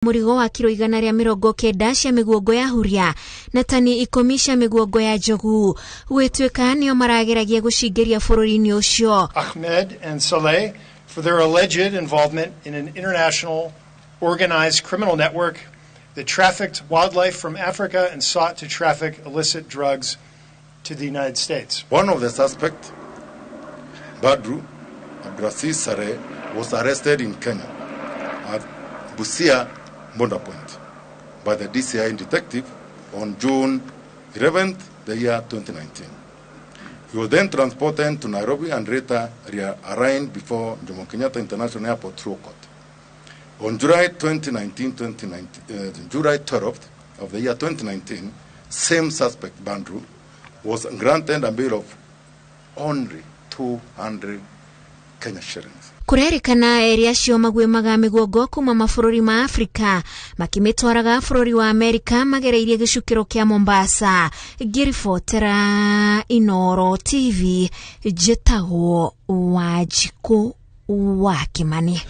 Mũrigo wa kiro 190 cia mĩguongo ya huria na tani 10 cia mĩguongo ya njogu gwĩtuĩka nĩo marageragia gũcingĩria bũrũri-inĩ ũcio. Ahmed and Saleh for their alleged involvement in an international organized criminal network that trafficked wildlife from Africa and sought to traffic illicit drugs to the United States. One of the suspects, Badru Abdulaziz Saleh, was arrested in Kenya at Busia border point by the DCI detective on June 11th, the year 2019. He was then transported to Nairobi and later arraigned before Jomo Kenyatta International Airport through court. On July 2019, 2019, July 12th of the year 2019, same suspect, Bandru, was granted a bail of only 200 Kenya shillings. Kũrerĩkana erĩ acio maguĩmaga mĩguongo kuma mabũrũri ma Afrika makĩmĩtwaraga bũrũri wa Amerika magereirie gĩcukĩro kĩa Mombasa. Ngĩribotera Inoro TV, njĩtagwo Wanjikũ wa Kĩmani.